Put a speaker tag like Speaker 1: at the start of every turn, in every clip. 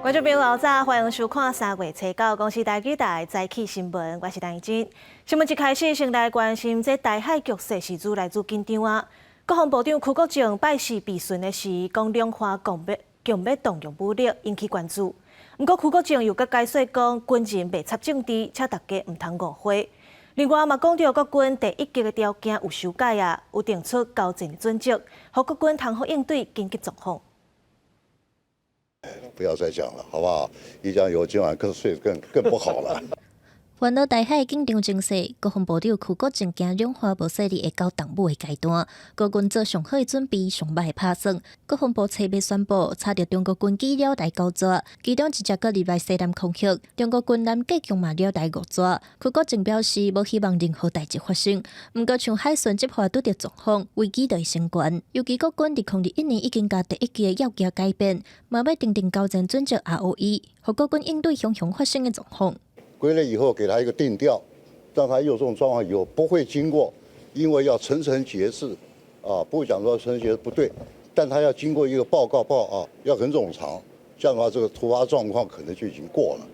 Speaker 1: 觀眾朋友早，歡迎收看三月初九公視台語台早起新聞，我是陳怡貞。新聞一開始，先來關心這台海局勢是愈來愈緊張啊！國防部長邱國正拜四備詢的時，講兩岸強欲動用武力，引起關注。毋過邱國正又閣解說講，軍人袂插政治，請大家毋通誤會。另外嘛講著國軍第一級的條件有修改啊，有定出交戰的準則，予國軍通好應對緊急狀況。
Speaker 2: 不要再講了，好不好？一講有今晚更睡更更不好了。
Speaker 3: 環繞台海緊張情勢，國防部長邱國正驚兩岸無勢力會到動武的階段，國軍做上好的準備，上歹的拍算。國防部初日宣布，查著中國軍機繞台九逝，其中一隻閣入來西南空域，中國軍艦計共嘛繞台五逝。邱國正表示，無希望任何代誌發生，毋過像海巡執法拄著狀況，危機就會升懸。尤其國軍佇2021年已經共第一級的要件改變，嘛欲訂定交戰準則 ROE，予國軍應對雄雄發生的狀況。
Speaker 2: 歸類以後，給他一個定調，讓他有這種狀況以後不會經過，因為要層層節制，啊，不會講說層層節制不對，但他要經過一個報告報啊，要很冗長，這樣的話這個突發狀況可能就已經過了，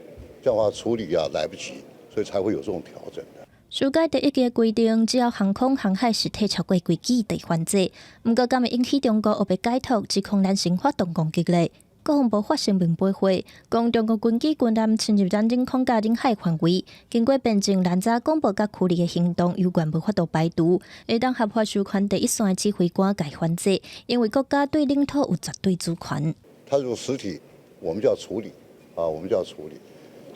Speaker 2: 這樣的話處理啊來不及，所以才會有這種調整的。
Speaker 3: 修改第一級規定，只要航空航海實體超過幾機就會反制，毋過敢會引起中國烏白解讀，指控咱先發動攻擊咧？國防部發聲明駁回，講中國軍機軍艦侵入咱領空佮領海範圍，經過邊境攔查廣播佮驅離的行動，猶原無法度排除，會當合法授權第一線的指揮官共反制，因為國家對領土有絕對主權。
Speaker 2: 他如果實體，我們就要處理，啊，我們就要處理，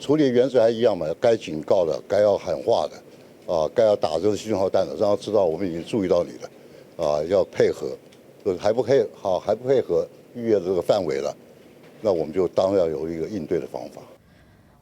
Speaker 2: 處理原則還一樣嘛，該警告的，該要喊話的，啊，該要打這個信號彈的，讓他知道我們已經注意到你了，啊，要配合，還不配好，還不配合，逾越這個範圍了。那我們就當然要有一個應對的方法。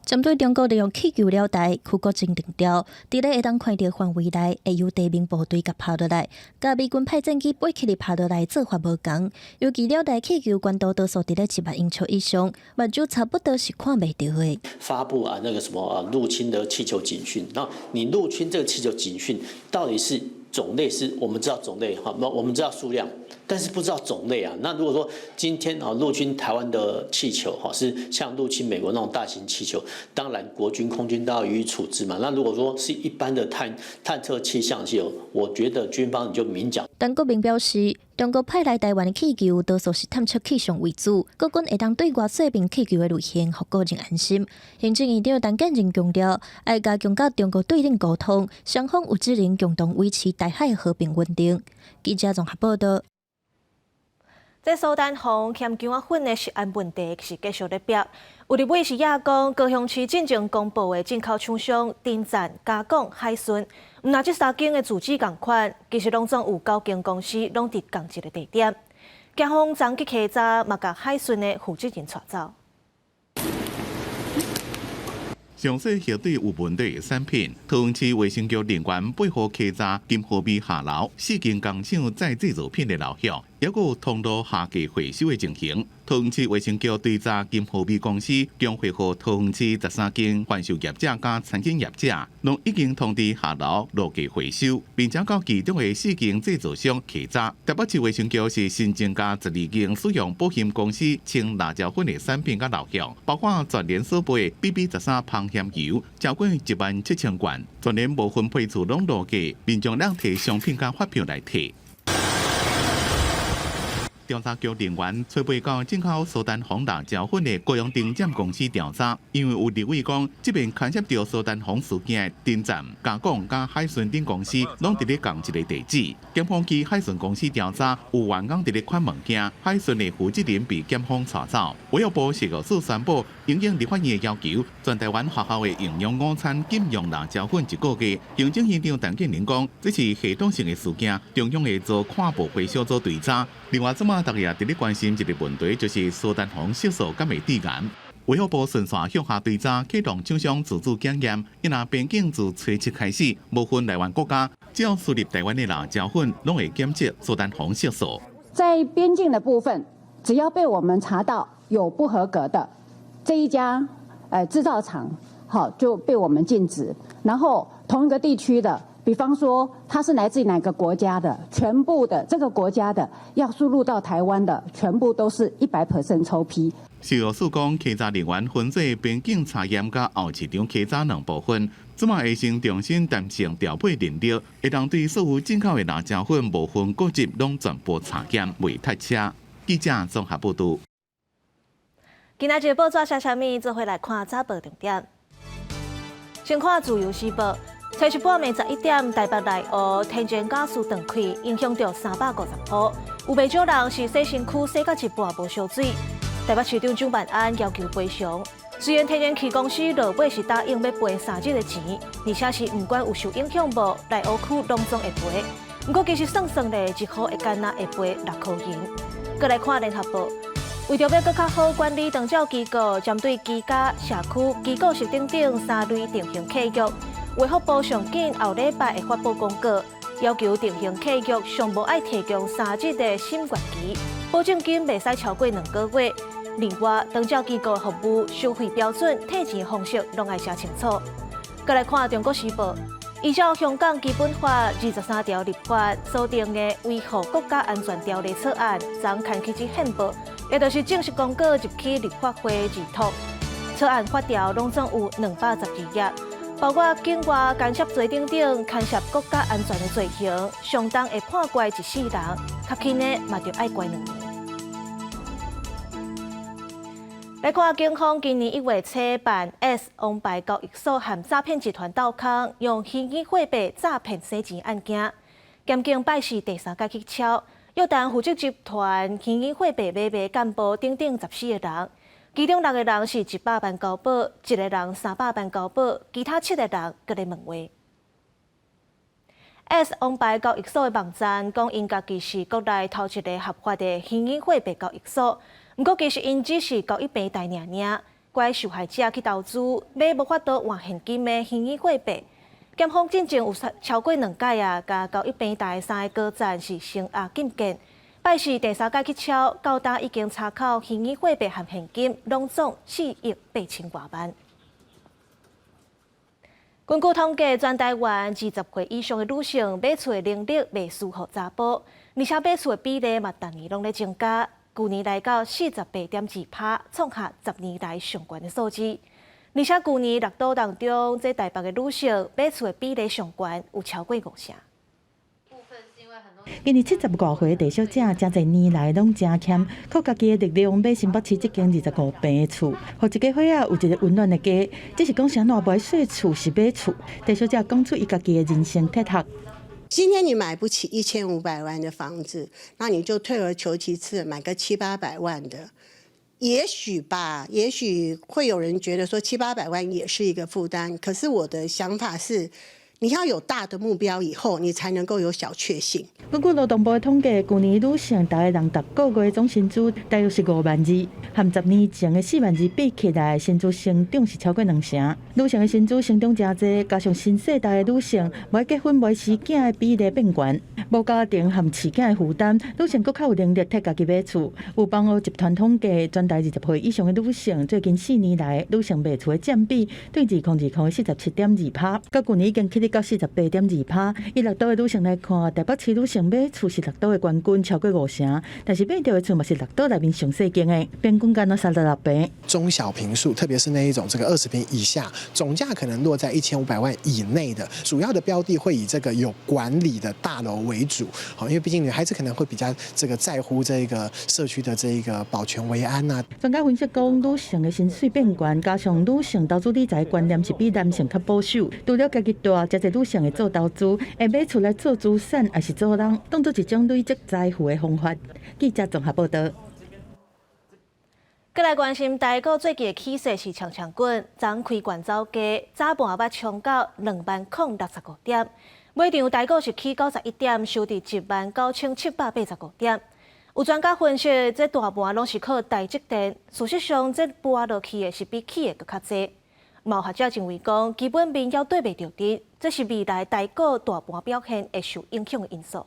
Speaker 3: 針對中國利用氣球繞台，邱國正定調，佇咧會當看著範圍內，會由地面部隊共拍落來，佮美軍派戰機飛起來拍落來做法無仝。尤其繞台氣球懸度多數佇咧1萬英尺以上，目睭差不多是看袂著的。
Speaker 4: 發布啊，那個什麼啊，入侵的氣球警訊。那你入侵這個氣球警訊，到底是種類是？我們知道種類哈，我們知道數量。但是不知道種類啊。那如果說今天啊入侵台灣的氣球哈，是像入侵美國那種大型氣球，當然國軍空軍都要予以處置嘛。那如果說是一般的探測氣象氣球，我覺得軍方你就明講。
Speaker 3: 陳國明表示，中國派來台灣的氣球，多數是探測氣象為主，國軍會當對外說明氣球的類型，予國人安心。行政院長陳建仁強調，愛加強佮中國對等溝通，雙方有責任共同維持台海和平穩定。記者綜合報道。
Speaker 1: 這蘇丹紅含薑仔粉的食安問題是繼續咧逼。有立委是也講，高雄市進前公布的進口廠商鼎贊、嘉廣、海順，毋但這三間的住址仝款，其實攏總有九間公司攏佇仝一個地點。警方昨去稽查，嘛共海順的負責人帶走。
Speaker 5: 詳細核對有問題的產品，桃園市衛生局人員配合稽查金河味下流四間工廠再製造品的流向，抑閣有通路下架回收的情形。桃園市衛生局追查金河味公司供貨予桃園市13間販售業者佮餐飲業者，攏已經通知下流落架回收，並且到其中的四間製造商稽查。台北市衛生局是新增加12間使用保險公司稱辣椒粉的產品佮流向，包括全聯所賣 BB 13烹鹹油，超過1萬7千罐，全聯無分批次攏落架，民眾攏提商品佮發票來提。調查局人員揣被到進口蘇丹紅辣椒粉的高雄鼎贊公司調查，因為有立委講，這邊牽涉著蘇丹紅事件的鼎贊、嘉廣佮海順等公司，攏佇咧仝一個地址。檢方去海順公司調查，有員工佇咧款物件，海順的負責人被檢方帶走。衛福部食藥署宣布，因應立法院的要求，全台灣學校的營養午餐禁用辣椒粉一個月。行政院長陳建仁講，這是系統性的事件，中央會做跨部會小組追查。另外，這馬大家也佇咧關心一個問題，就是蘇丹紅色素敢會致癌。衛福部順紲向下追查，啟動廠商自主檢驗。伊若邊境自初七開始，無分來源國家，只要輸入台灣的辣椒粉，攏會檢測蘇丹紅色素。
Speaker 6: 在邊境的部分，只要被我們查到有不合格的這一家，製造廠，好就被我們禁止。然後同一個地區的，比方說它是來自哪個國家的，全部的這個國家的要輸入到台灣的，全部都是100% 抽批。
Speaker 5: 食藥署講，稽查人員分做邊境查驗佮後市場稽查兩部分，這馬會先重新彈性調配人力，會當對所有進口的辣椒粉無分國籍攏全部查驗，袂塞車。記者綜合報導。
Speaker 1: 今仔日報紙寫啥物？做伙來看早報重點。先看自由時報，初四半暝11點，台北內湖天然瓦斯斷開，影響著350戶，有袂少人是洗身軀洗到一半無燒水。台北市長蔣萬安要求賠償。雖然天然氣公司落尾是答應欲賠3日的錢，而且是毋管有受影響無，內湖區攏總會賠。毋過其實算算咧，一戶會干焦會賠6箍銀。閣來看聯合報，為著欲閣較好管理長照機構，針對居家、社區、機構式等等三類定型契約，衛福部上緊後禮拜會發布公告，要求定型契約上無愛提供3日的審閱期，保證金袂使超過2個月。另外，長照機構服務收費標準、退錢方式攏愛寫清楚。閣來看《中國時報》，依照香港基本法23條立法所定的維護國家安全條例草案，昨刊起之憲報，也就是正式公告入去立法會二讀。草案法條攏總有212頁，包括境外干涉罪等等牽涉國家安全的罪行，上重會判關一世人，較輕的嘛著愛關2年。來看警方今年1月初辦 S 王牌交易所和詐騙集團鬥空，用虛擬貨幣詐騙洗錢案件，檢警拜四第三擺去抄，約談負責集團虛擬貨幣買賣幹部等等14個人，其中六個人是100萬交保，一個人300萬交保，其他七個人閣咧問話。S 王牌交易所的網站講，𪜶家己是國內頭一个合法的虛擬貨幣交易所。毋過其實𪜶只是交易平台爾爾，拐受害者去投資買無法度換現金的虛擬貨幣。檢方進前有超過兩擺啊，共交易平台三个高層是聲押禁見。拜四第三擺去抄，到今已經查扣虛擬貨幣和現金，攏總4億8千外萬。根據統計，全台灣20歲以上的女性買厝的能力袂輸予查埔，而且買厝的比例嘛，逐年攏咧增加。舊年來到48.2%，創下10年來上懸的數字。而且舊年六都當中，這台北的女性買厝的比例上懸，有超過五成。
Speaker 7: 今年70外歲的鄭小姐，誠濟年來攏誠儉，靠家己的力量買新北市這間25坪的厝，予一家伙仔有一个溫暖的家。只是講啥物無愛說厝是買厝，鄭小姐講出伊家己的人生哲學。
Speaker 8: 今天你買不起1500萬的房子，那你就退而求其次，買個七八百萬的，也許吧，也許會有人覺得說七八百萬也是一個負擔。可是我的想法是，你要有大的目標以後，你才能夠有小確幸。
Speaker 7: 根據勞動部的統計，舊年女性逐个人逐個月總薪資大約是5萬2，和10年前的4萬2比起來，薪資成長是超過兩成。女性的薪資成長誠濟，加上新世代的女性無愛結婚、無愛生囝的比例變懸，無家庭和飼囝的負擔，女性閣較有能力替家己買厝。有房屋集團統計，全台20歲以上的女性，最近4年來女性買厝的佔比對2020的47.2%，佮舊年已經起到48.2%。以六都的女性來看，台北市女性買厝是六都的冠軍，超過五成，但是買著的厝嘛是六都內面上細間的，平均干焦36坪。
Speaker 9: 中小坪數，特別是那一種這個20坪以下，總價可能落在1500萬以內的，主要的標的會以這個有管理的大樓為主，好，因為畢竟女孩子可能會比較這個在乎這個社區的這個保全維安啊。
Speaker 7: 專家分析講，女性的薪水變懸，加上女性投資理財觀念是比男性較保守，除了家己蹛，誠濟女性會做投資，會買厝來做資產，抑是做人，當做一種累積財富的方法。記者綜合報導。
Speaker 1: 閣來關心台股最近的起勢是長長滾，昨開懸走低，早盤捌衝到20,065點，尾場台股是起91點，收佇19,785點。有專家分析，這大盤攏是靠台積電，事實上，這跌落去的是比起的閣較濟。有學者認為講，基本面猶綴袂著佇，這是未來台股大盤表現會受影響的因素。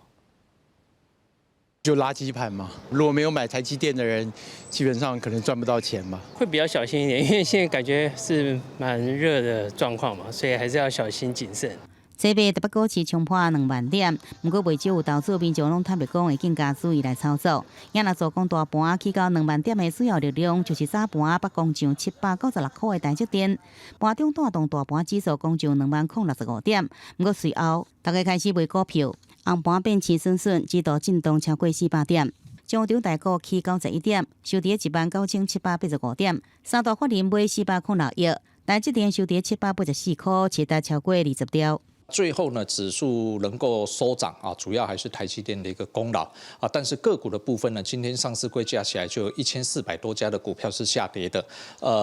Speaker 10: 就垃圾盤嘛，如果沒有買台積電的人，基本上可能賺不到錢嘛。
Speaker 11: 會比較小心一點，因為現在感覺是蠻熱的狀況嘛，所以還是要小心謹慎。初八台北股市衝破2萬點，毋過袂少有投資民眾攏坦白講會更加注意來操作。也若做講大盤起到2萬點的主要力量，就是早盤北攻上796箍的台積電，盤中帶動大盤指數攻上20,065點。毋過隨後，大家開始賣股票，紅盤變青筍筍，指數震盪超過400點。終場台股起91點，收佇19,785點。三大法人買406億，台積電收佇784箍，市值超過20兆。
Speaker 12: 最後呢，指數能夠收漲啊，主要還是台積電的一個功勞啊。但是個股的部分呢，今天上市櫃加起來就有1400多家的股票是下跌的。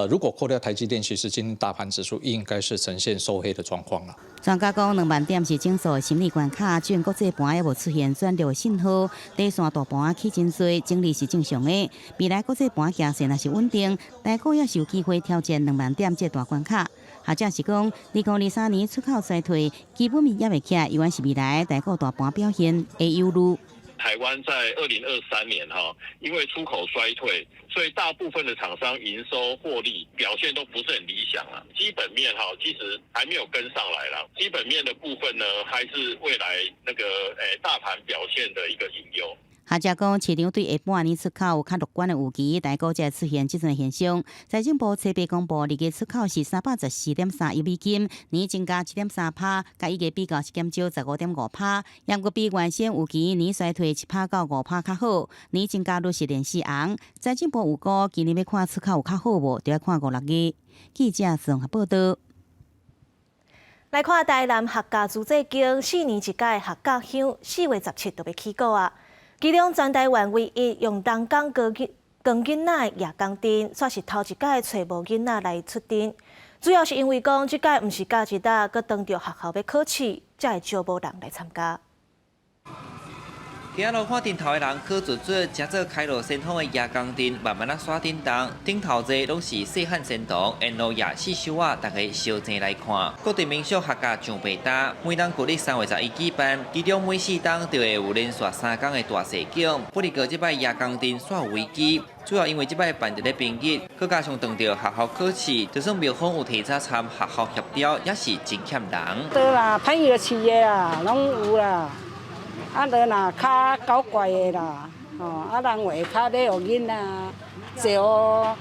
Speaker 12: 如果扣掉台積電，其實今天大盤指數應該是呈現收黑的狀況了。
Speaker 11: 專家講，2萬點是整數的心理關卡，雖然國際盤猶無出現轉弱的信號，短線大盤起真濟，整理是正常的。未來國際盤形勢若是穩定，台股也是有機會挑戰兩萬點這大關卡。學者是講，2023年出口衰退，基本面猶未起來，猶原是未來台股大盤表現的憂慮。
Speaker 13: 台灣在2023年哈，因為出口衰退，所以大部分的廠商營收獲利表現都不是很理想啊。基本面哈，其實還沒有跟上來啦。基本面的部分呢，還是未來那個大盤表現的一個隱憂。
Speaker 11: 學者講，市場對下半年出口有較樂觀的預期，台股才會出現這種現象。財政部初八公布，2月出口是314.3億美金，年增加7.3趴，佮1月比較是減少15.5趴。猶閣比原先預期年衰退7趴到5趴較好，年增加率是連四紅。財政部預估，今年欲看出口有較好無，就欲看五六月。記者綜合報道。
Speaker 1: 來看台南客家祖祭宮4年一屆客家香，4月17就欲起鼓啊！其中全台灣唯一用人工扛扛囡仔的蜈蚣陣，煞是頭一屆揣無囡仔來出陣。主要是因為講這屆毋是假日啊，閣當著學校欲考試，才會招無人來參加。
Speaker 14: 街仔路看陣頭的人可足足，成做開路先鋒的蜈蚣陣，慢慢仔煞振動，頂頭坐攏是細漢仙童，沿路廿四首仔，大家相爭來看。各地民俗客家上白搭，每冬舊曆3月11舉辦，其中每4冬就會有連續3工的大踅景。不過這擺蜈蚣陣煞有危機，主要因為這擺辦佇咧平日，閣加上當著學校考試，就算廟方有提早參學校協調，也是真欠人。
Speaker 15: 對啦，朋友飼的啦，攏有啦。啊，就若較搞怪的啦，吼，啊，人會較咧予囡仔坐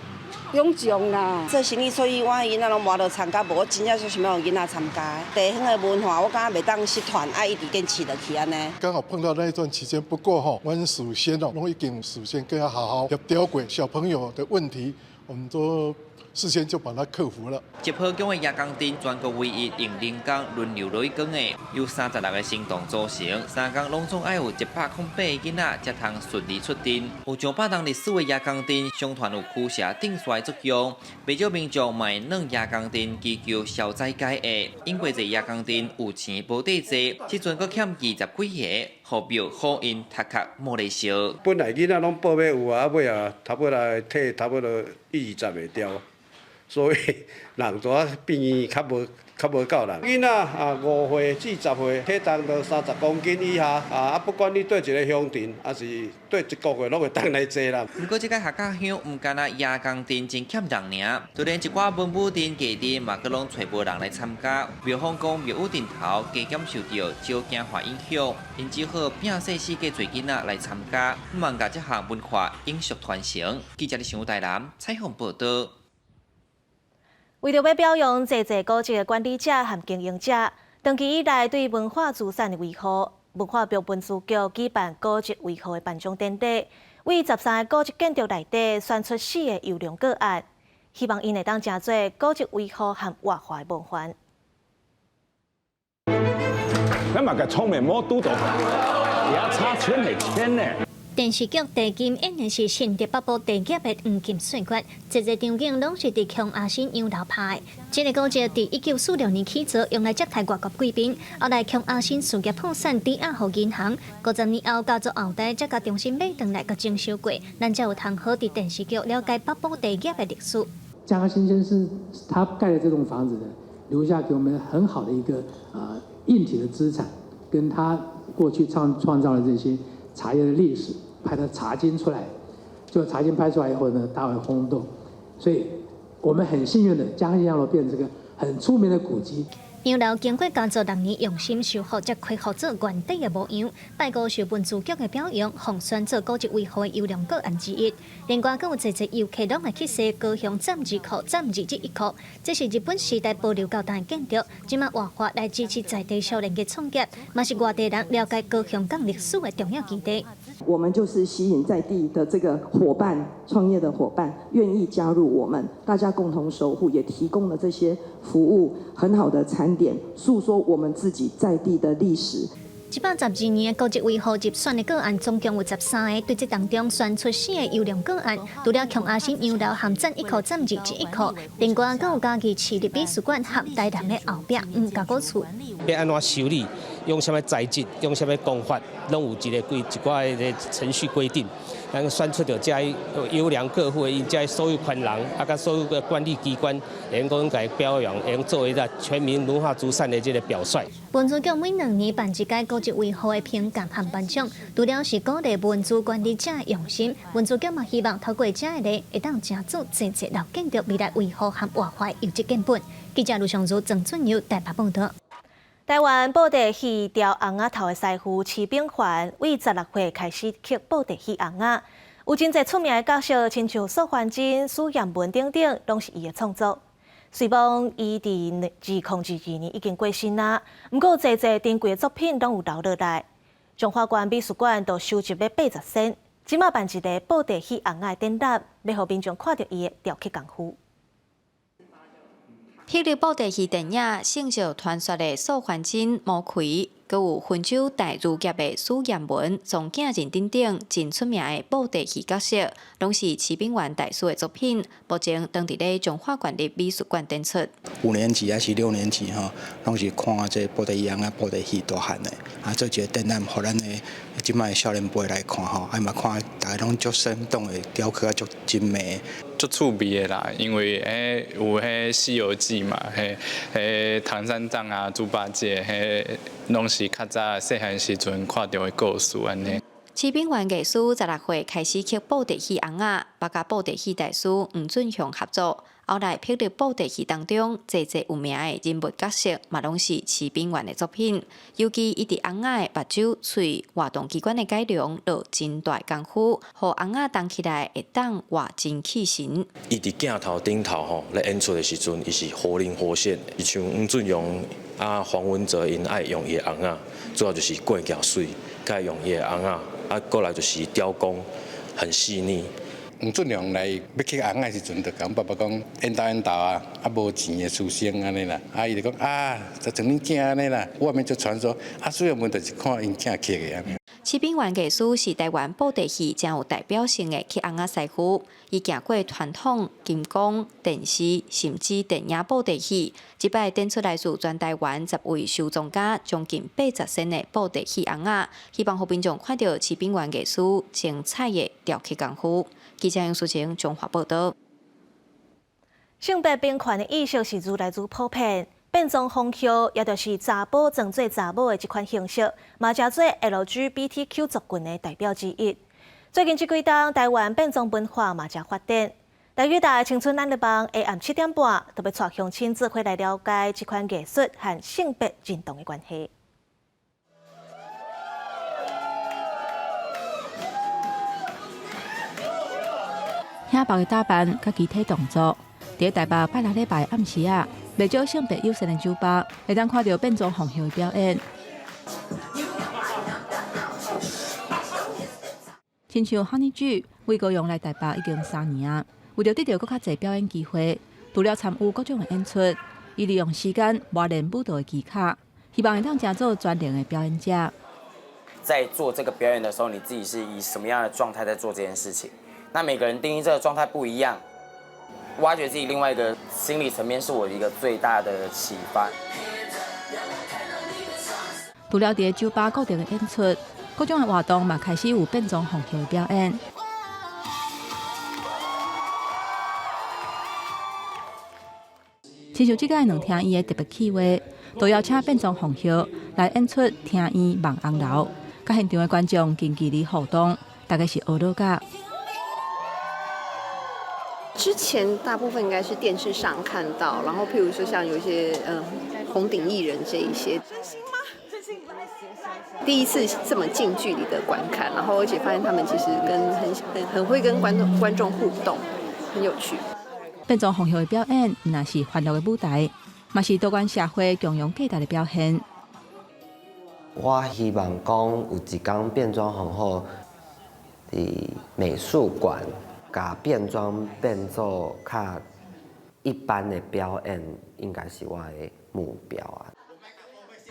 Speaker 15: 勇將啦。
Speaker 16: 做生意，所以我囡仔攏無得參加，無我真正就想欲予囡仔參加。地方的文化，我感覺袂當失傳，愛一直堅持落去按呢。
Speaker 17: 剛好碰到那一段期間，不過吼，阮事先哦，攏已經事先跟他好好協調過小朋友的問題，我們都事先就把它克服了。
Speaker 14: 集好宮的蜈蚣陣全國唯一用人工輪流落去扛的，由36個神童組成，3工攏總愛有108個囡仔才通順利出陣。有上百年歷史的蜈蚣陣，相傳有驅邪鎮煞的作用，袂少民眾嘛會耍蜈蚣陣祈求消災解厄。因為這蜈蚣陣有錢無地坐，這陣閣欠20幾個，予廟方𪜶頭殼摸咧燒。
Speaker 18: 本來囡仔攏報欲有啊，尾啊，頭尾來退，頭尾就一二十會掉。所以人就啊變較無夠人。囡仔啊5歲至10歲，體重都30公斤以下啊，不管你佗一个鄉鎮，抑是佗一個月，攏會當來坐啦。
Speaker 14: 毋過這個客家香毋干焦蜈蚣陣真欠人爾，就連一寡文武陣、藝陣嘛，閣攏揣無人來參加。廟方講廟宇陣頭加減受著少子化影響，𪜶只好摒細四界濟囡仔來參加，希望共這項文化永續傳承。記者佇新台南採訪報道。
Speaker 1: 為著欲表揚濟濟古蹟的管理者和經營者，長期以來對文化資產的維護，文化部文資局舉辦古蹟維護的頒獎典禮，為13個古蹟建築內底選出四个優良個案，希望𪜶會當成做古蹟維護和活化的模範。
Speaker 19: 那嘛共聰明膜拄到，也差千的千呢。
Speaker 20: 電視劇《地金》演的是新竹北部地業的黃金歲月，這個場景攏是佇瓊阿新洋樓拍的。這个古蹟佇1946年起造，用來接待外國貴賓。後來瓊阿新事業破產，抵押予銀行。50年後，家族後代才共重新買轉來，閣整修過，咱才有通好佇電視劇了解北部地業的歷史。
Speaker 21: 嘉禾先生是他蓋的這棟房子的，留下給我們很好的一個硬體的資產，跟他過去創造的這些茶葉的歷史。拍的茶經出來，就茶經拍出來以後呢，大為轟動，所以我們很幸運的，嘉禾洋樓變成這個很出名的古蹟。
Speaker 20: 洋樓經過家族六年用心修復，才恢復做原底的模樣。拜五受文資局的表揚，予選做古蹟維護的優良個案之一。另外，閣有濟濟遊客攏會去踅高雄站二庫、站21庫，這是日本時代保留到今的建築，這馬活化來支持在地少年的創業，嘛是外地人了解高雄港歷史的重要基地。
Speaker 2: 我們就是吸引在地的這個夥伴、創業的夥伴，願意加入我們，大家共同守護，也提供了這些服務，很好的餐點，訴說我們自己在地的歷史。
Speaker 20: 112年的古蹟維護入選的個案，總共有13个，對這當中選出四个優良個案，除了瓊阿新洋樓和站一庫站21庫，另外閣有嘉義市立美術館和台南的後壁黃家古厝。
Speaker 22: 欲按怎修理，用啥物材質，用啥物工法，攏有一个規一寡的程序規定。咱選出著這優良個戶的這所有權人，啊，佮所有的管理機關，會用講共表揚，會用做一個全民文化資產的這个表率。
Speaker 20: 文資局每2年辦一屆古蹟維護的評鑑和頒獎，除了是鼓勵文資管理者的用心，文資局嘛希望透過這个例，會當成做濟濟老建築未來維護和活化的優質建本。記者盧尚如、曾俊佑台北報導。
Speaker 1: 台灣布袋戲雕尪仔頭的師傅徐秉凡，為16歲開始刻布袋戲尪仔，有真濟出名的角色，親像素還真、史艷文等等，攏是伊的創作。雖罔伊佇2022年已經過身啦，毋過濟濟珍貴的作品攏有留落來。彰化縣美術館都收集了80身，這馬辦一个布袋戲尪仔的展覽，欲予民眾看著伊的雕刻功夫。
Speaker 23: 霹靂布袋戲電影《聖石傳說》的素還真、毛奎，閣有溫州大儒俠的史艷文、莊敬仁等等真出名的布袋戲角色，攏是徐秉凡大師的作品。目前當佇咧彰化縣立美術館展出。
Speaker 24: 5年級還是6年級吼，攏是看這布袋戲啊、布袋戲大漢的，啊，做一个展覽，予咱的這擺少年輩來看吼，啊嘛看大家攏足生動的雕刻啊，足精美。
Speaker 25: 足趣味的啦，因為彼有彼《西遊記》嘛，彼彼唐三藏啊、豬八戒，彼攏是較早細漢時陣看著的故事按呢。
Speaker 23: 徐秉凡藝師16歲開始刻布袋戲尪仔，捌佮布袋戲大師黃俊雄合作。後來霹靂布袋戲當中，濟濟有名的人物角色嘛，攏是徐秉凡的作品。尤其伊佇尪仔的目睭、喙、活動機關的改良，落真大工夫，予尪仔動起來會當活精氣神。
Speaker 26: 伊佇鏡頭頂頭吼咧演出的時陣，伊是活靈活現，像黃俊雄啊、黃文擇𪜶愛用伊的尪仔，主要就是過橋媠，佮用伊的尪仔，啊，過來就是雕工很細膩。
Speaker 27: 黃俊雄來欲刻尪仔時陣，就共阮爸爸講緣投緣投啊，啊無錢的書生按呢啦，啊伊就講啊，就像恁囝按呢啦，外面就傳說啊，史艷文就是看𪜶囝刻的按呢。
Speaker 23: 徐秉凡藝師是台灣布袋戲誠有代表性的刻尪仔師傅，伊行過傳統、金光、電視，甚至電影布袋戲，這擺展出來自全台灣10位收藏家將近80身的布袋戲尪仔，希望予民眾看著徐秉凡藝師精彩的雕刻功夫。記者楊淑晴彰化報導。
Speaker 1: 性別平權的意識是愈來愈普遍，變裝皇后，也就是查埔裝做查某的這款形式，嘛成做 LGBTQ 族群的代表之一。最近這幾冬，台灣變裝文化嘛誠發展。台語台青春咱的網下暗7點半，特別帶鄉親做伙來了解這款藝術和性別認同的關係。
Speaker 28: 兄白的打扮佮肢體動作，佇台北拜六禮拜暗時啊，袂少性別友善的酒吧，會當看著變裝皇后的表演。親像 Honey G 為高雄來台北已經3年啊，為著得著閣較濟表演機會，除了參與各種的演出，伊利用時間磨練舞蹈的技巧，希望會當成做專業的表演者。
Speaker 29: 在做這個表演的時候，你自己是以什麼樣的狀態在做這件事情？那每個人定義這個狀態不一樣，挖掘自己另外一個心理層面，是我一個最大的啟發。
Speaker 28: 除了佇酒吧固定的演出，各種的活動嘛開始有變裝皇后的表演。親像這擺兩廳院的特別企劃，都邀請變裝皇后來演出廳院望紅樓，佮現場的觀眾近距離互動，大家是學樂甲。
Speaker 30: 之前大部分應該是電視上看到，然後譬如說像有一些
Speaker 3: 紅頂藝人這一些。第一次這麼近距離的觀看，然後而且發現他們其實跟很很很會跟觀眾互動，很有趣。
Speaker 28: 變裝皇后的表演，毋但是歡樂的舞台，嘛是多元社會共融價值的表現。
Speaker 4: 我希望講有一工變裝皇后佇美術館，共變裝變做較一般的表演，應該是我的目標啊。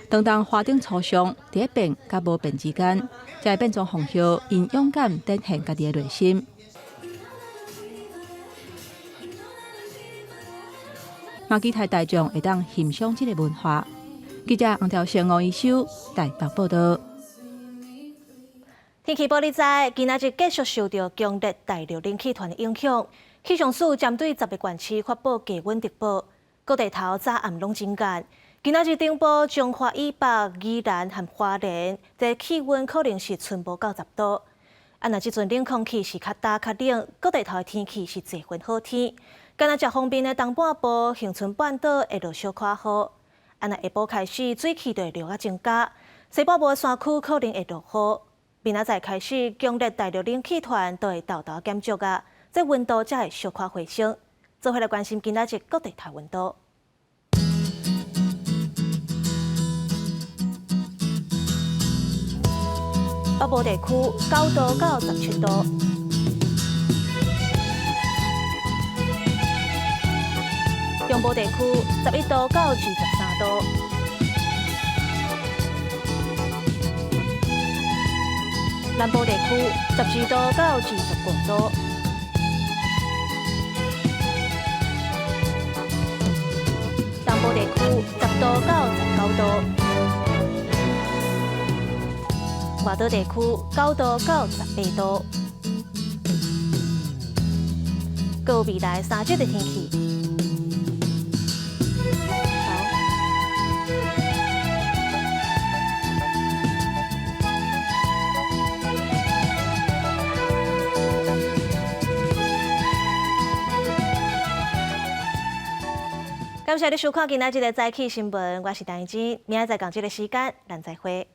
Speaker 28: 當當華燈初上，佇咧變佮無變之間，這个變裝皇后𪜶勇敢展現家己的內心。嘛期待大眾會當欣賞這个文化。記者黃條成、吳一修台北報導。
Speaker 1: 天氣報你知，今仔日繼續受著強烈大陸冷氣團的影響，氣象署針對10個縣市發布低溫特報，各地頭早暗攏真寒。今仔日頂晡，彰化以北、宜蘭和花蓮，這氣溫可能是賰無到10度。啊，若這陣冷空氣是較焦較冷，各地頭的天氣是濟份好天。敢若食方便的東半部、恆春半島會落小可雨。啊，若下晡開始水汽就會量仔增加，西半部的山區可能會落雨。明仔載開始，強烈大陸冷氣團就會沓沓減弱啊，這溫度才會小可回升。做伙來關心今仔日各地頭溫度。北部地區9度到17度，中部地區11度到23度，南部地區14度到25度，東部地區10度到19度。外島地區9度到18度，閣有未來3日的天氣。好，感謝你收看今仔日的早起新聞，我是陳怡之，明仔載仝這个時間，咱再會。